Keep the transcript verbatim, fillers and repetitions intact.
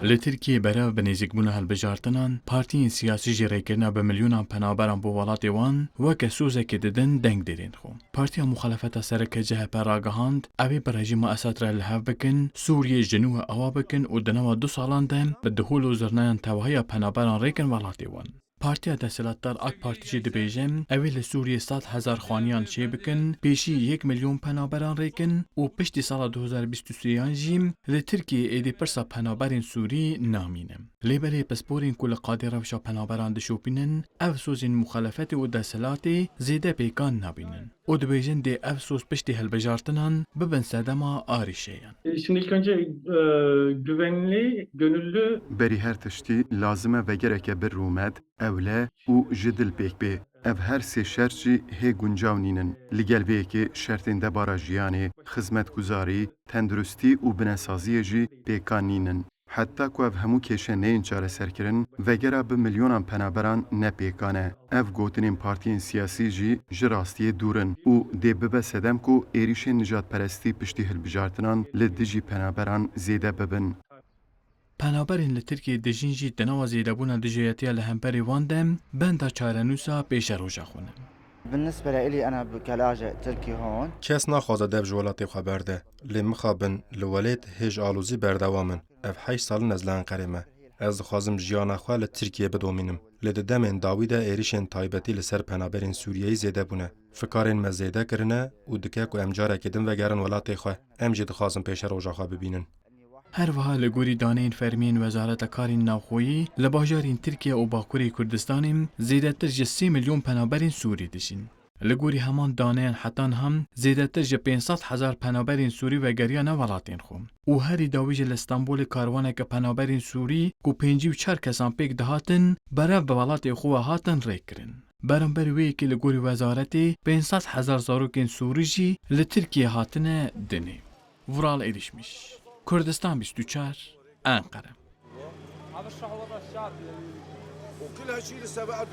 Li Tirkiyê berev bi nêzîkbûna hilbijartinan, partiyên siyasî jî rêkirina bi milyonan penaberan bo welatê wan weke sozekê didin dengdêrên xwe. Partiya Muxalefeta Sereke C H P ragihand, ew ê bi rejîma Esed re li hev bikin, Sûriyê ji nû ve awa bikin û di nava du salan de bi dihol û zirnayan tevahiya penaberan rêkin welatê wan. Partiya desthilatdar AK Partî jî dibêje, ew ê li Sûriyê sed hezar xaniyan çêbikin, pêşî yek milyon penaberan rêkin û piştî sala du hezar bîst û sêyan jî li Tirkiyeyê êdî pirsa penaberên Sûrî namîne. Lê belê pisporên ku li qadê rewşa penaberan dişopînin, ev sozên muxalefetê û desthilatê zêde pêkan nabînin û dibêjin dê ev soz piştî hilbijartinan bibin sedema arîşeyan. E, şimdi ilk önce, e, güvenli, gönüllü Berî her tiştî lazim e vegereke bi rûmet, ewle û ji dil pêk bê. Ev her sê şert jî hê guncaw nînin. Li gel vê yekê şertên debara jiyanê, xizmetguzarî, tenduristî û binesaziyê jî pêkan nînin. Heta ku ev hemû kêşe neyên çareserkirin, vegera bi milyonan penaberan ne pêkan e. Ev gotinên partiyên siyasî jî ji rastiyê dûr in û dê bibe sedem ku êrîşên nijadperestî piştî hilbijartinan li dijî penaberan zêde bibin. Penaberên li Tirkiyeyê dijîn jî di nava zêdebûna dijayetiya li hemberî wan de benda çarenûsa pêşeroja xwe ne. بالنسبة لإلي أنا كلاجئ تركي هون. Kes naxwaze dev ji welatê xwe berde. Lê mixabin li welêt hê ji alozî berdewam in. Ev heşt sal in ez li Enqerê me. Ez dixwazim jiyana xwe li Tirkiyê bidomînim. Lê di demên dawî de êrîşên taybetî li ser penaberên Sûriyeyî zêde bûne. Fikarên me zêde kirine û dike ku em carekê din vegerin welatê xwe. Em jî dixwazin pêşeroja xwe bibînin. Her wiha li gorî daneyên fermiyên Wezareta Karên Navxweyî, li bajarên Tirkiye û Bakurê Kurdistanê zêdetir ji sê milyon penaberên Sûrî dijîn. Li gorî heman daneyan heta niha zêdetir ji pênc sed hezar penaberên Sûrî vegeriyane welatên xwe û herî dawî jî li Stenbolê karwaneke penaberên Sûrî ku pêncî û çar kesan pêk dihatin, berev bi welatê xwe ve hatin rêkirin. Beramberî wê yekê li gorî wezaretê pênc sed hezar zarokên Sûrî jî li Tirkiye hatine dinê. Vural Erişmiş, Kurdistan bîst û çar, Enqere. وكلها شيء لسه بقى